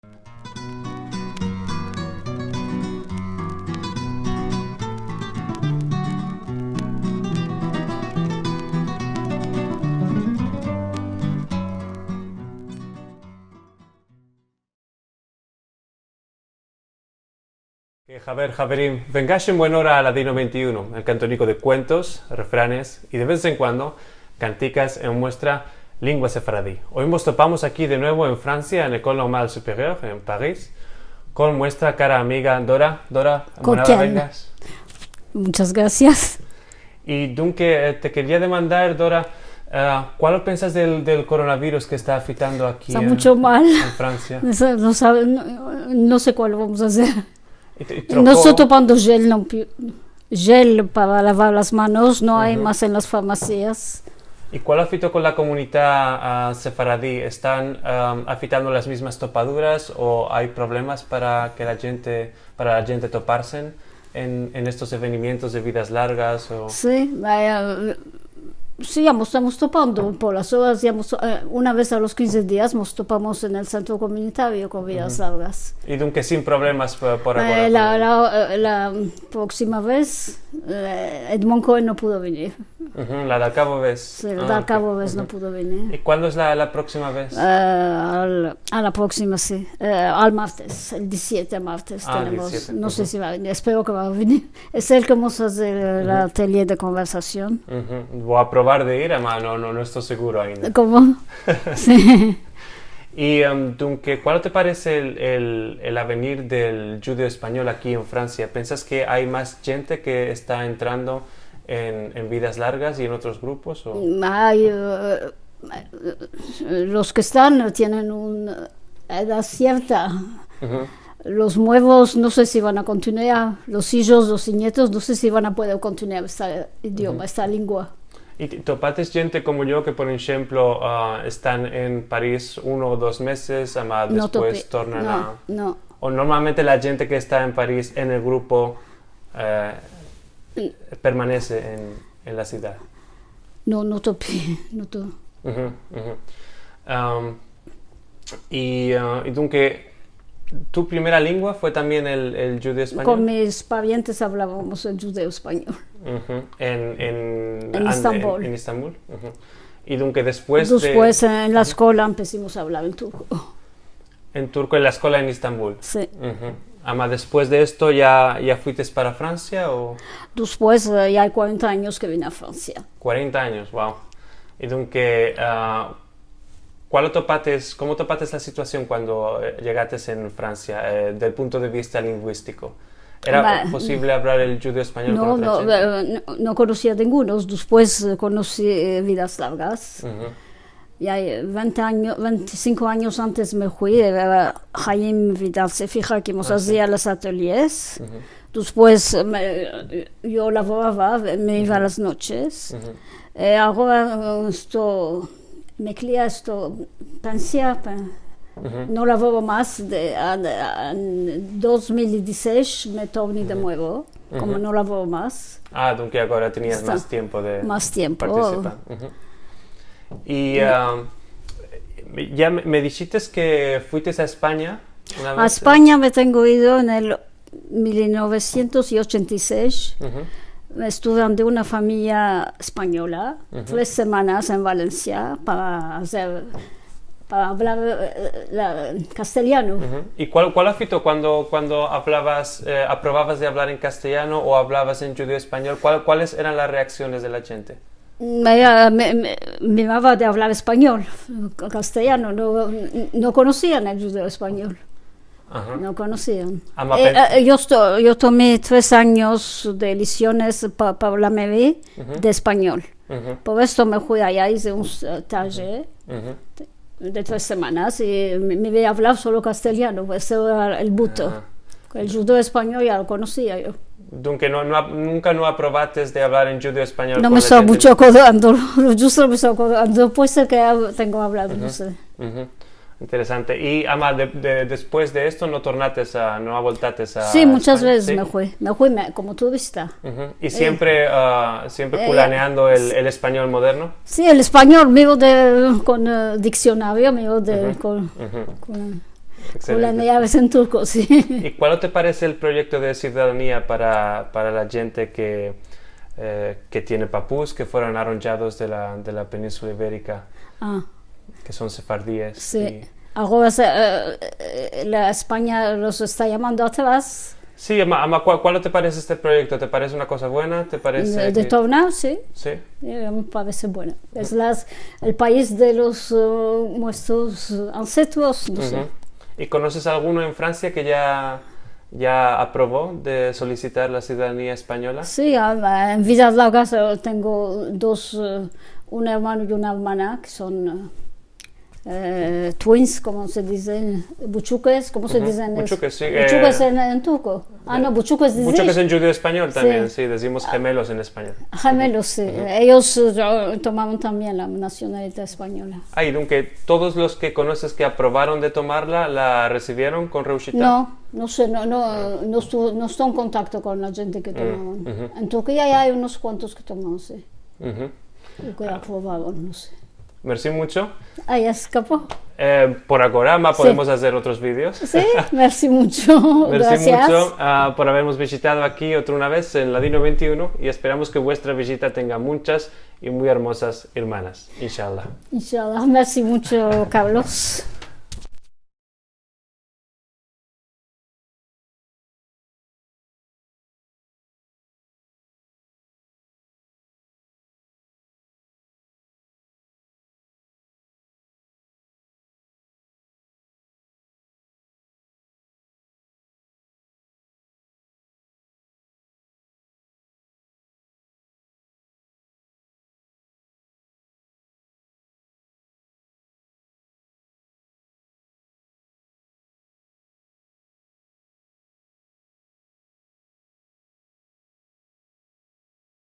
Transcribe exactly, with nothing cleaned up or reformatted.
Ke haber, haverim, vengash en buen ora a Ladino vente i uno, el kantoniko de kuentos, refranes i, de vez en kuando, kantikas en muestra lengua sefaradi. Oy mos topamos aki de muevo en Fransia, en Ecole Normale Supérieure, en Paris, kon muestra kara amiga Dora. Dora, buena ora, vengash. Muchas gracias. I dunke, eh, te keria demandar, Dora, eh, kualo pensas del, del koronavirus ke esta afitando aki en, en Fransia? Esta mucho mal. No sa-, no sabe, no, no se kualo vamos a azer. I te-, i troko. No esto topando jel, no pi-, jel para lavar las manos, no ay mas en las farmasias. I kualo afito kon la komunidad, ah, sefaradi? Estan, am, afitando las mizmas topaduras o ay problemas para ke la djente para la djente toparse en, en estos evenimientos de vidas largas o... Si, vaya, si, ya mos estamos topando por las oras, ya mos, eh, una vez a los kinze dias mos topamos en el sentro komunitario kon vidas largas. I dunke sin problemas por, por agora? Eh, la, la, eh, la proksima vez, eh, Edmond Cohen no pudo venir. Uhu, la dal kavo vez. Si, la dal kavo vez no pudo venir. I kuando es la, la proksima vez? Eh, al, a la proksima, si. Eh, al martes, el dizisiete martes tenemos. Ah, dizisiete. No se si va a venir, espero ke va a venir. Es el ke mos aze el atelier de konversasion. Uhu. Vo a provar de ir, ama no, no, no esto seguro ainda. Komo? Si. I, em, dunke, kualo te parese el, el, el avenir del djudeo-espanyol aki en Fransia? Pensas ke ay mas djente ke esta entrando en, en vidas largas i en otros grupos, o? Ay, eh, los ke estan tienen una edad sierta. Uhu. Los muevos no se si van a kontinuar. Los ijos, los nyetos, no se si van a pueder kontinuar esta idioma, esta lengua. I te-, topates djente komo yo ke, por enshemplo, ah, estan en Paris uno o dos mezes, ama despues tornan a... No, no. O normalmente la djente ke esta en Paris en el grupo, eh, permanese en, en la sivdad. No, no topi, no to- Uhu, uhu. Am, i, ah, i dunke, tu primera lengua fue tambien el, el djudeo-espanyol? Kon mis parientes avlavamos el djudeo-espanyol. Uhu. En, en, en Estambol. En Estambol. Uhu. I dunke despues de... Despues, en la eskola empesimos a avlar en turko. En turko, en la eskola en Estambol. Si. Uhu. Ama despues de esto ya, ya fuites para Fransia, o? Despues, eh, ya ay kuarenta anyos ke vine a Fransia. Kuarenta anyos, wow. I dunke, ah, kualo topates, komo topates la situasion kuando, eh, yegates en Fransia, eh, del punto de vista linguistiko? Era posivle avlar el djudeo-espanyol kon otra djente? No, no, eh, no, no konosia ninguno. Despues, eh, konosi, eh, vidas largas. Uhu. Ya, eh, vente anyos, vente i sinko anyos antes me fui, eh, Haim Vidal se fiha ke mos azia los ateliers. Uhu. Despues, eh, me, yo lavorava, me iva a las noches. Uhu. Eh, agora, eh, esto, me kria esto, pensia, pe-, no lavoro mas, de, a, de, a, en dos mil i dizisesh me torni de muevo, komo no lavoro mas. Ah, dunke agora tenias mas tiempo de... Mas tiempo. Partisipar. Uhu. I, ah, ya me, me dishites ke fuites a Espanya una vez, eh? A Espanya me tengo ido en el mil novesientos i ochenta i sesh. Uhu. Estuve ande una famiya espanyola, uhu, tres semanas en Valensia para azer, para avlar, eh, la, kastelyano. Uhu. I kual, kual afito kuando, kuando avlavas, eh, aprovavas de avlar en kastelyano o avlavas en djudeo-espanyol? Kual, kuales eran las reaksiones de la djente? Me, me, me mimava de avlar espanyol, kastelyano, no, no konosian el djudeo-espanyol. Aha. No konosian. Ama... Eh, pen- eh, yo esto-, yo tomi tres anyos de lesiones pa, pa la mairie, uhu, de espanyol. Uhu. Por esto me fui aya, ize un, eh, stage, uhu, de, de tres semanas i me, me iva a avlar solo kastelyano, pues, eso era el buto. Aha. El djudeo-espanyol ya lo konosia yo. Dunke no, no ap-, nunka no aprovates de avlar en djudeo-espanyol kon la djente? No me esto muncho akordando, lo djusto me esto akordando, puede ser ke ya tengo avlado, no se. Uhu. Interesante. I, ama, de, de, despues de esto no tornates a, no avoltates a Espanya? Si, munchas vezes me fui. Me fui, me, komo turista. Uhu. I siempre, ah, siempre kulaneando el, el espanyol moderno? Si, el espanyol, mivo de, kon, eh, diksionario, mivo de, uhu, kon, uhu, kon Exelente. Kullanayaves en turko, si. I kual te parese el proyekto de sivdadania para, para la djente ke, e, ke tiene papus ke fueron arondjados de la, de la peninsula iberika, a, ke son sefardies? Si. I agora se, e, e, la Espanya los esta yamando atras. Si, ama, ama, kual, kual te parese este proyekto? Te parese una koza buena? Te parese... De, de ke tornar, si. Si. E, me parese bueno. Es las, el pais de los, e, muestros ansetros, no se. I konoses alguno en Fransia ke ya, ya aprovo de solisitar la sivdadania espanyola? Si, a, a, en Villas Largas, e, tengo dos, e, un ermano i una ermana ke son, e, e, twins, komo se dize, buchukes, komo se dize? Buchukes, si, buchukes, e, en, en turko. A, no, buchukes dize. Buchukes en djudeo-espanyol tambien, si, dizimos gemelos en espanyol. Gemelos, si. Eyos, e, tomaron tambien la nasionalidad espanyola. A, i dunke, todos los ke konoses ke aprovaron de tomarla, la resivieron kon reushita? No, no se, no, no, no estu-, no esto en kontakto kon la djente ke tomaron. En Turkia ya ay unos kuantos ke tomaron, si. I ke aprovaron, no se. Mersi muncho. A, ya eskapo. E, por agora, ma podemos azer otros videos. Si, mersi muncho. Mersi muncho, a, por avermos vizitado aki otra una vez en Ladino vente i uno, i esperamos ke vuestra vizita tenga munchas i muy ermozas ermanas, inshallah. Inshallah. Mersi muncho, Carlos.